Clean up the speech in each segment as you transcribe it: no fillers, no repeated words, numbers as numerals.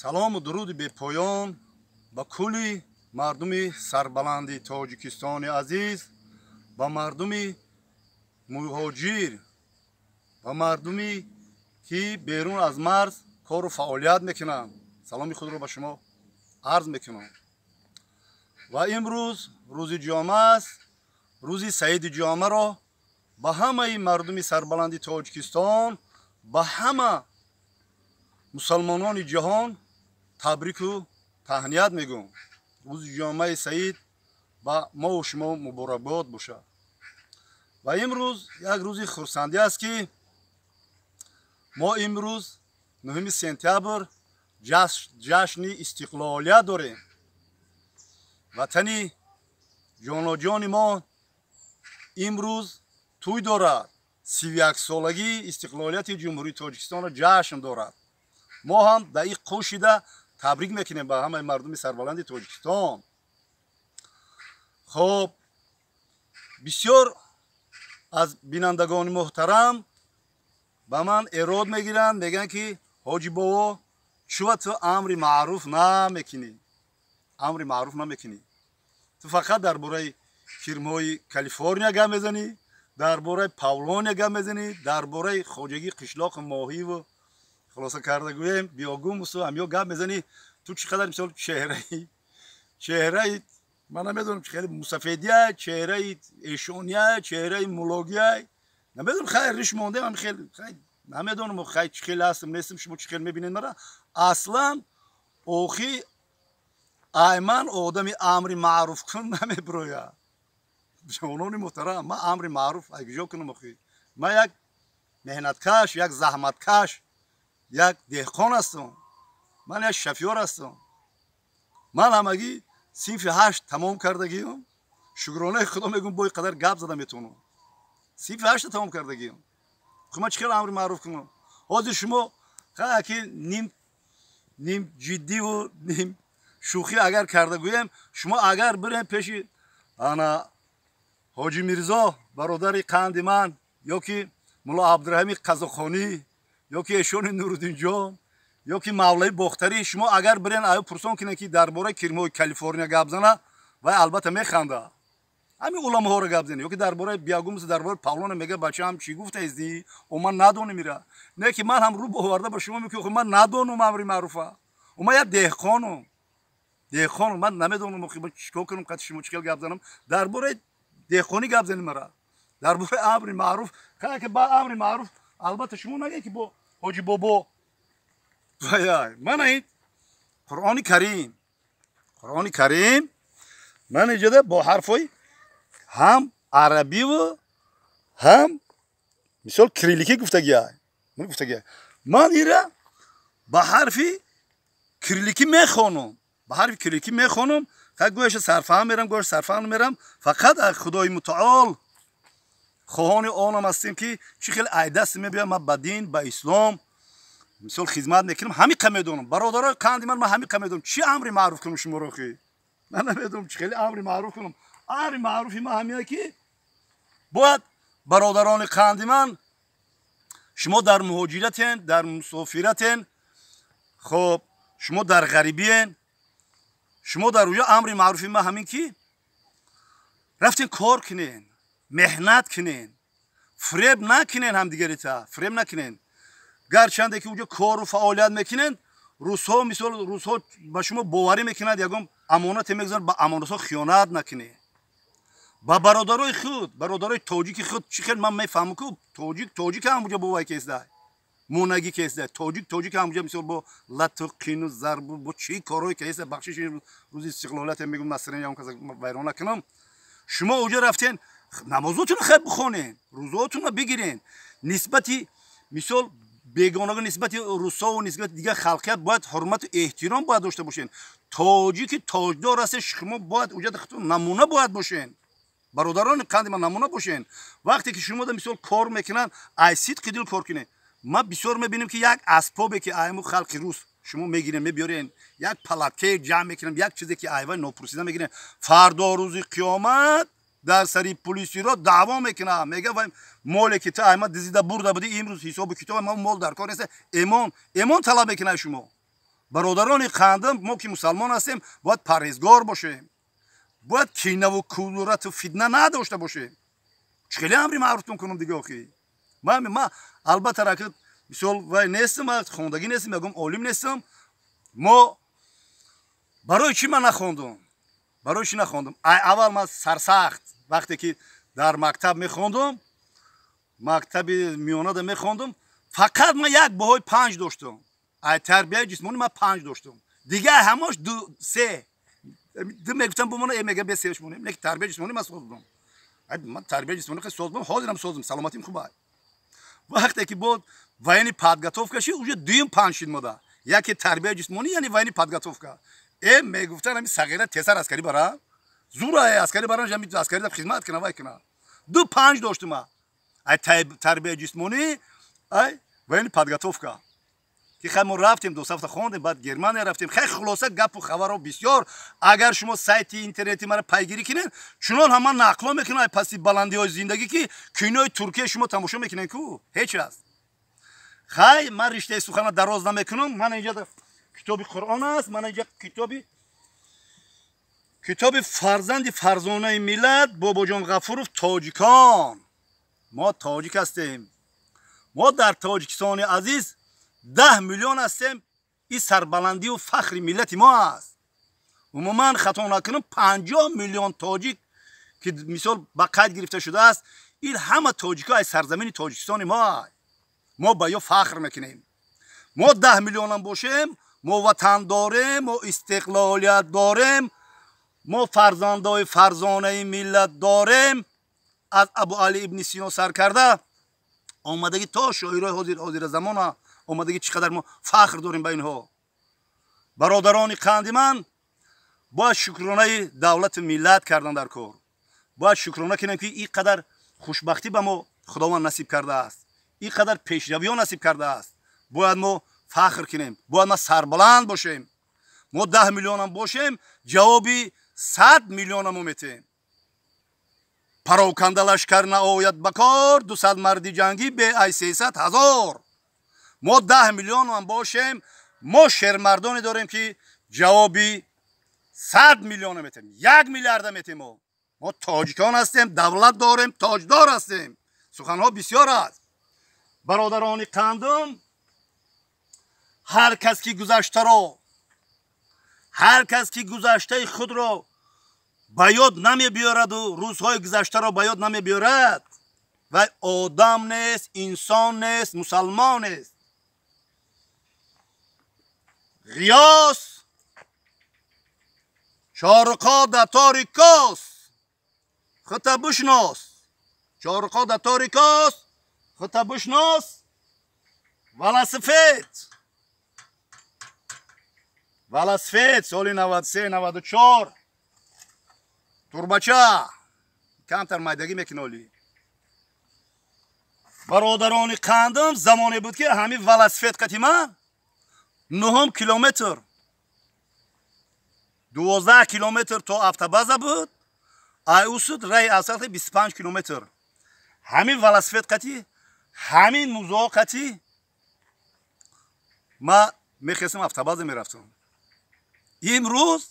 Салому дуруди бепоён ба кулли мардуми сарбаланди Тоҷикистони азиз, ба мардуми муҳоҷир, ба мардуме ки берун аз марз кору фаъолият мекунанд. Саломи худро ба шумо арз мекунам. Ва имрӯз рӯзи ҷомеа аст. Рӯзи саиди ҷомеаро ба ҳамаи мардуми сарбаланди Тоҷикистон, ба ҳама мусалмонони ҷаҳон табрику таҳният мегӯм. Рӯзи ҷомеаи саид ба мову шумо муборакбод бошад. Ва имрӯз як рӯзи хурсандӣ аст, ки мо имрӯз 9 сентябр ҷашни истиқлолият дорем. Ватани ҷоноҷони мо имрӯз тӯй дорад. 31-солагии истиқлолияти Ҷумҳурии Тоҷикистонро ҷашн дорад. Мо ҳам дар ин қӯшида табрик мекунем ба ҳамаи мардуми сарбаланди Тоҷикистон. Хоб, бисёр аз бинандагони муҳтарам ба ман эрод мегиранд, мегӯянд, ки ҳоҷи бобо, чува ту амри маъруф намекунӣ, амри маъруф намекунӣ, ту фақат дар бораи кирмҳои Калифорния гап мезанӣ, дар бораи павлония гап мезанӣ, дар бораи хоҷагии қишлоқу моҳиву, хулоса карда гӯем, биогумусу ҳамё гап мезанӣ. Ту чӣ қадар, мисол, чеҳраи ман намедонам, чӣ хеле мусафедия, чеҳраи эшония, чеҳраи мулогия, намедонам, хайр, риш мондем, ҳам хел намедонам, хай, чӣ хел ҳастам, нестам, шумо чӣ хел мебинед мара. Аслан охи айман одами амри маъруф кун намебирояд. Ҷавонони муҳтарам, ман амри маъруф айкуҷо кунам охи? Ман як меҳнаткаш, як заҳматкаш, як деҳқон ҳастам, ман як шофёр ҳастам. Ман ҳамагӣ синфи 8 тамом кардагиам. Шукронаи Худо мегӯм, бо қадар гап зада метавонам. Синфи 8-та тамом кардагиам. Хуб, ман чӣ хел амри маъруф кунам ҳозир? Шумо ки ним ҷиддиву ним шӯхӣ агар карда гӯем, шумо агар бирем пеши ана Ҳоҷи Мирзо, бародари қанди ман, ё ки Мулло Абдураҳими Қазоқхонӣ, ё ки эшони Нуруддинҷон, ё ки Мавлаи Бохтарӣ, шумо агар бирен, аю пурсон кунед, ки дар бораи кирмҳои Калифорния гап зана, вай албатта механда. Ҳамин уламоҳоро гап занед, ё ки дар бораи биогумус, дар бораи павлона, мега: «Бачаам, чӣ гуфтаистӣ? О, ман надонам ира». Не ки ман ҳам рӯ боварда ба шумо мекӯ, ман надонам амри маъруфа. О, ман як деҳқонум, деҳқонум, ман намедонам, чикор кунам, қати шумо чӣ хел гап занам. Дар бораи деҳқонӣ гап занем мара, дар бораи амри маъруф ки ба амри маъруф албатта шумо нагӯед, ки бо ҳоҷи бобо. Мана ин Қуръони Карим, Қуръони Карим ман иҷода бо ҳарфҳои ҳам арабиву ҳам, мисол, кирилликӣ гуфтагия, гуфтагия. Ман ира ба ҳарфи кирилликӣ мехонам, ба ҳарфи кирилликӣ мехонам. Гӯяша сарфаҳм мерам, гӯяша сарфаҳм мерам. Фақат аз Худои Мутаол хоҳони онам ҳастем, ки чӣ хел айдаст мебиям, ман ба дин, ба ислом, мисол, хизмат мекунам. Ҳамиқа медонам, бародарои қанди ман, ман ҳамиқа медонам. Чӣ амри маъруф кунам шуморо хи? Ман намедонам, чӣ хеле амри маъруф кунам. Амри маъруфи ман ҳамина, ки бояд, бародарони қанди ман, шумо дар муҳоҷиратен, дар мусофиратен, хоб, шумо дар ғарибиен, шумо дар уҷо, амри маъруфи ман ҳамин, ки рафтен, кор кунен, меҳнат кунен, фиреб накунен, ҳамдигарита фиреб накунен. Гарчанде ки уҷо кору фаъолият мекунен, рӯзҳо, мисол, рӯзҳо ба шумо боварӣ мекунанд, ягон амонате мегузоранд, ба амонатҳо хиёнат накунед. Ба бародарои худ, бародарои тоҷики худ. Чӣ хел ман мефаҳмам, ку тоҷик тоҷик ҳамуҷо бо вай кесдай, монагӣ кесдай, тоҷик тоҷик ҳамуҷо, мисол, бо лату қину зарбу, бо чӣ корҳое кеста. Бахшиши, рӯзи истиқлолияте мегӯм, насрин каса вайрон накунам. Шумо уҷо рафтен, намозотонро хел бихонен, рӯзаотонро бигирен. Нисбати, мисол, бегонагон, нисбати русову нисбати дигар халқият бояд ҳурмату эҳтиром бояд дошта бошен. Тоҷики тоҷдор ҳастен, шумо бояд уҷада худтон намуна бояд бошен. Бародарони қанди ман, намуна бошен. Вақте ки шумо мисол кор мекунанд, ай сидқи дил кор кунед. Ман бисёр мебинем, ки як асбобе ки айму халқи рус шумо мегирем, мебиёрен, як палатке ҷамъ мекунем, як чизе ки айвай нопурсида мегирем, фардо рӯзи қиёмат дар сари пулисиро даъво мекунам. Мега: «Вай моле ки ту айма дизида бурда будӣ, имрӯз ҳисобу китоби ма мол дар кор нест». Эмон, эмон талаб мекунад шумо. Бародарони қандам, мо ки мусалмон ҳастем, бояд парҳезгор бошем, бояд кинаву кудурату фитна надошта бошем. Чӣ хеле амри маъруфтон кунам дига охи? Ман албатта ракит мисол вай нестам, хондагӣ нестам, ягон олим нестам. Мо барои чӣ ман нахондум? Барои чӣ нахондум? Аввал ман сарсахт вақте ки дар мактаб мехондум, мактаби миёнада мехондум, фақат ман як баҳои 5 доштум. Ай тарбияи ҷисмонӣ ман 5 доштум. Дигар ҳамош 2 3. Ду мегуфтам бумона, э мега бе сеш монем. Лекин тарбияи ҷисмонӣ ман соз будам. Ман тарбияи ҷисмонӣ хеле соз будам, ҳозирам созам, саломатим хуб ай. Вақте ки бод военный подготовка шид, уже дуюм 5 шид мода. Яке тарбияи ҷисмонӣ, яъне военный подготовка. Э мегуфтан ҳами сағира тезтар аскарӣ бара. Зура аскарӣ баран, ҳами аскарида хизмат кина, вай кина. 2 5 доштум. Ай тарбияи ҷисмонӣ, ай военный подготовка. Ки хай мо рафтем, 2 ҳафта хондем, баъд Германия рафтем. Хай хулоса гапу хабарҳо бисёр. Агар шумо сайти интернети мара пайгирӣ кунед, чунон ҳама нақло мекунад ай паси баландиҳои зиндагӣ, ки кинои Туркия шумо тамошо мекунед ку ҳеч аст. Хай ман риштаи сухана дароз намекунам. Ман инҷа китоби Қуръон аст, ман инҷа китоби фарзанди фарзонаи миллат Бобоҷон Ғафуров тоҷикон. Мо тоҷик ҳастем. Мо дар Тоҷикистони азиз 10 миллион ҳастем. Ин сарбаландию фахри миллати мо аст. Умуман хато накунам, 50 миллион тоҷик ки мисол ба қайд гирифта шудааст, ин ҳама тоҷикҳо аз сарзамини Тоҷикистони мо. Мо ба ё фахр мекунем. Мо 10 миллионам бошем, мо ватан дорем, мо истиқлолият дорем, мо фарзандои фарзонаи миллат дорем. Аз Абу Али ибни Сино сар карда омадагӣ то шоирои ҳозира замона омадагӣ, чӣ қадар мо фахр дорем ба инҳо. Бародарони қанди ман, бояд шукронаи давлату миллат кардан дар кор. Бояд шукрона кунем, ки ин қадар хушбахтӣ ба мо Худованд насиб кардааст, ин қадар пешравиҳо насиб кардааст. Бояд мо фахр кунем, бояд мо сарбаланд бошем. Мо 10 миллионам бошем, ҷавоби 100 миллиона мо метем. Пароканда лашкар наояд ба кор, 200 марди ҷангӣ бе ай 300 ҳазор. Мо 10 миллионам бошем, мо шермардоне дорем, ки ҷавоби 100 миллиона метем, 1 миллиарда метем. Мо тоҷикон ҳастем, давлат дорем, тоҷдор ҳастем. Суханҳо бисёр аст. Бародарони қандум, ҳар кас ки гузаштаро, ҳар кас ки гузаштаи худро ба ёд намебиёраду рӯзҳои гузаштаро ба ёд намебиёрад, вай одам нест, инсон нест, мусалмон нест. Ғиёс чорқо да торикос, хута бишнос. Чорқо да торикос, хута бишнос. Велосипед, велосипед соли 93 94 турбача камтар майдагӣ мекиноли. Бародарони қандам, замоне буд, ки ҳамин велосипед қатима 9 километр, 12 километр то автобаза буд, ай усуд раи асалхи 25 километр. Ҳамин велосипед қати, ҳамин музоо қати ма мехестам, автобаза мерафтам. Имрӯз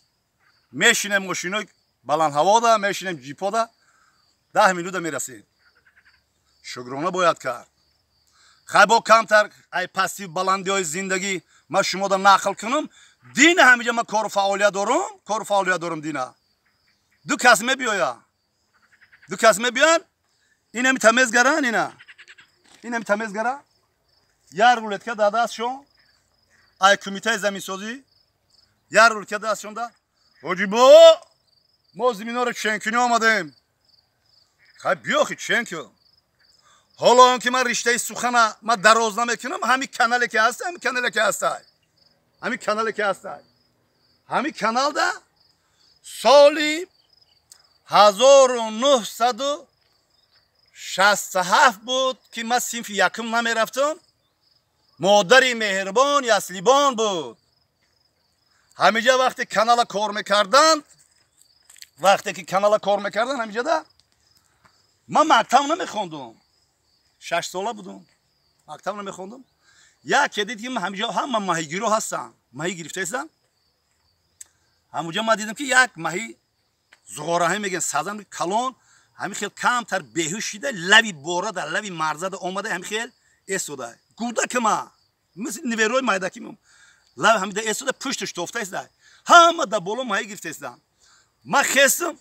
мешинем мошинои баландҳавода, мешинем ҷипода, 10 минута мерасем. Шукрона бояд кард. Хай бо камтар ай пасти баландиҳои зиндагӣ ман шумода нақл кунам. Дина ҳамиҷа ман кору фаъолият дорам, кору фаъолият дорам. Дина ду кас мебиёя, ду кас мебиёянд, инами тамезгаран, ина инами тамезгара, як рулетка дар дастшон, ай кумитаи заминсозӣ, як рулетка дастшон да: «Ҳоҷибо, мо зиминоро ченкунӣ омадем». Хай биёхи, ченку. Ҳоло он ки ман риштаи сухана ман дароз намекунам, ҳамин канале ки ҳаста, ҳамин канале ки ҳастай, ҳамин канале ки ҳастай, ҳамин каналда соли 1967 буд, ки ман синфи якум намерафтам. Модари меҳрибон яслибон буд. Ҳамиҷа вақте канала кор мекарданд, вақте ки канала кор мекарданд, ҳамиҷада ман мактаб намехондум, 6 сола будум, мактаб намехондум. Яке дид ки ҳамҷо ҳама маҳигиро ҳастанд, маҳӣ гирифта ҳастанд. Ҳамуҷа ман дидам ки як маҳӣ зуғораҳӣ мегӯянд, сазан калон, ҳамин хел камтар беҳуш шида, лави бора дар лави марзада омада, ҳамин хел эстода. Гудакама мисли неверои майдаки лав ҳамида эстода, пушташ тофта истода. Ҳама дар боло маҳӣ гирифта истоданд. Ман хестам,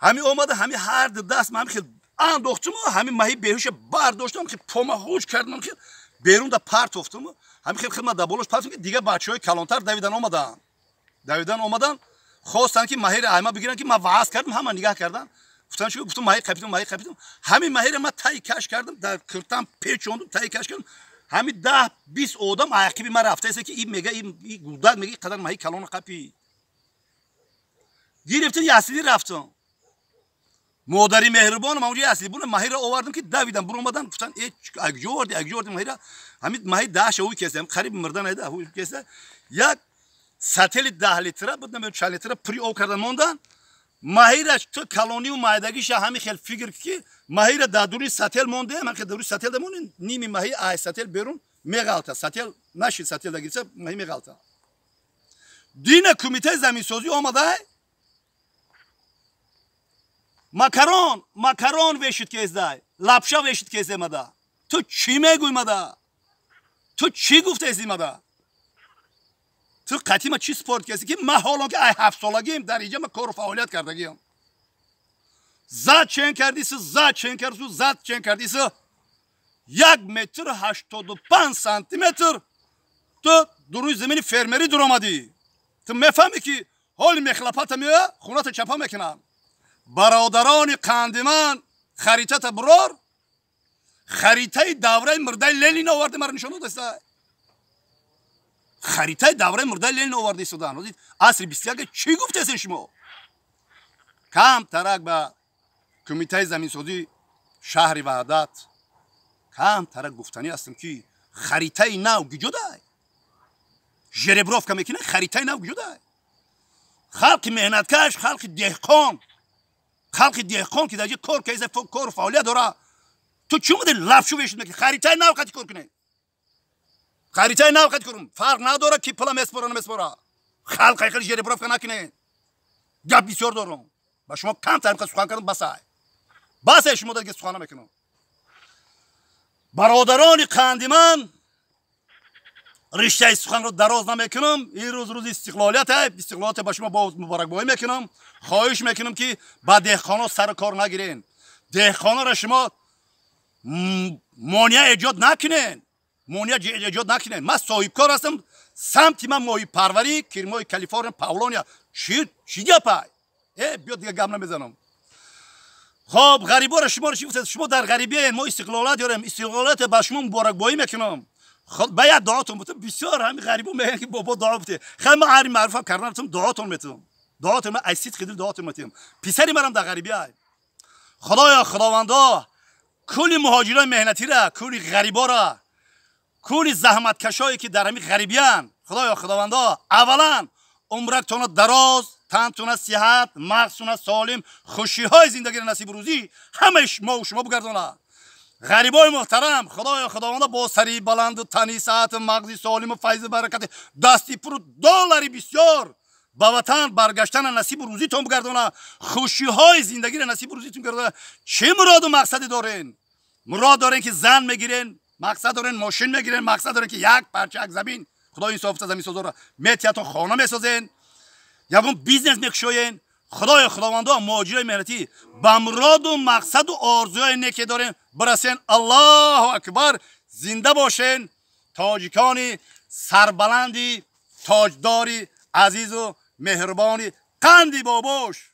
ҳами омада, ҳами ҳар ду даст ман ҳамин хел андохтум, ҳами маҳӣ беҳуша бардоштам, хел пома ҳуш кардам, хел берун да партофтум, ҳамин хел хел ман дар болош партофтум, ки дигар бачаҳои калонтар давидан омаданд. Давидан омаданд, хостанд ки маҳиро айма бигиранд, ки ман ваъз кардам, ҳама нигаҳ карданд. Гуфтанд чӣ? Гуфтам маҳӣ қапидам, маҳӣ қапидам. Ҳамин маҳиро ман таи каш кардам, дар киртам печондум, таи каш кардам. Ҳамин 10-20 одам ақиби ман рафтааст, ки ин мега, ин гудак мега, ин қадар маҳи калона қапид. Гирифтам, яслӣ рафтам. Модари меҳрибонам онҷо яслӣ буна, маҳиро овардам, ки давидам, буромадан, гуфтанд э акҷо оварди, акҷо оварди маҳиро. Ҳамин маҳи 10 шавӣ кесам, қариб мурдан айда, ҳуй кеса. Як сатели 10 литра буд, намедонам чанд литра пури об кардан мондан. Маҳира ту калониву майдагиша ҳамин хел фикр ки маҳира дар дури сател монде, ҳамин хел дури сател монде, ними маҳи ай сател берун меғалта, сател нашид, сател дагирса маҳи меғалта. Дина кумитаи заминсозӣ омада, макарон, макарон вешид кездай, лапша вешид кездай мада. Ту чӣ мегӯй мада? Ту чӣ гуфтаи мада? Ту қатима чӣ спорт кардӣ, ки ман ҳолон ки ай 7 солагием дар инҷа ман кору фаъолият кардагиам. Зад чен кардису, зад чен кардису, зад чен кардису. 1 метр 85 сантиметр ту дуруи замини фермерӣ дуромадӣ. Ту мефаҳмӣ ки ҳоли мехлапата меоя, хуната чапа мекунам. Бародарони қанди ман, харитата бурор, харитаи давраи мурдаи Ленин оварди, маро нишон додаста. Харитаи давраи мурдаи Ленин оварда истодан. Асри 21 чӣ гуфтесен шумо? Кам тарак ба кумитаи заминсозӣ шаҳри Ваҳдат кам тарак гуфтанӣ ҳастам, ки харитаи нав гиҷодай? Жеребровка мекунад, харитаи нав гиҷодай? Халқи меҳнаткаш, халқи деҳқон, халқи деҳқон ки дар ҷо кор кайза, кору фаъолият дора. Ту чӣ омади лапшу вешид мекунӣ? Харитаи нав қати кор кунед. Харитаи нав қати кор. Фарқ надора ки пула меспора намеспора. Халқ хеле жеребровка накунед. Гап бисёр дорам. Ба шумо камтар сухан кардам, басай. Басай, шумо дар сухан намекунам. Бародарони қанди ман, риштаи суханро дароз намекунам. Ин рӯз рӯзи истиқлолият, истиқлолият ба шумо боз муборакбоҳӣ мекунам. Хоҳиш мекунам, ки ба деҳқоно сару кор нагирен. Деҳқоноро шумо монеа эҷод накунен. Монеа эҷод накунен. Ман соҳибкор ҳастам, самти ман моҳипарварӣ, кирмои Калифорния, павлония. Чӣ гапай? Э, биё дига гап намезанам. Хоб, ғариборо шуморо чӣ гуфтед? Шумо дар ғарибиен, мо истиқлолият дорем. Истиқлолият ба шумо муборакбоҳӣ мекунам. Ба як дуотон бутам, бисёр ҳамин ғарибо мегӯянд, ки бобо дуо бутед. Хай, ман ари маъруфам кардан бутам, дуотон метавам. Дуотон ман аз сидқи дил дуотон метавам. Писари манам дар ғарибӣ ай. Худоё, Худовандо, кулли муҳоҷирони меҳнатира, кулли ғарибора, кулли заҳматкашое ки дар ҳамин ғарибиянд, Худоё, Худовандо, аввалан умрактона дароз, тантона сиҳат, мағзтона солим, хушиҳои зиндагиро насибу рӯзӣ ҳамаи мо шумо бигардона. Ғарибои муҳтарам, Худоё, Худовандо, бо сари баланду тани саҳату мағзи солиму файзу баракати, дасти пуру доллари бисёр ба ватан баргаштана насибу рӯзитон бигардона, хушиҳои зиндагиро насибу рӯзитон бигардона. Чӣ муроду мақсаде дорен? Мурод дорен, ки зан мегирен, мақсад дорен, мошин мегирен, мақсад дорен, ки як парча як замин, Худои инсофта заминсозоро метиҳатон, хона месозен, ягон бизнес мекушоен. Худоё, Худовандо, муҳоҷирои меҳнатӣ ба муроду мақсаду орзуҳои неке дорем бирасен. Аллоҳу акбар, зинда бошен тоҷикони сарбаланди, тоҷдори азизу меҳрубони қанди бобош.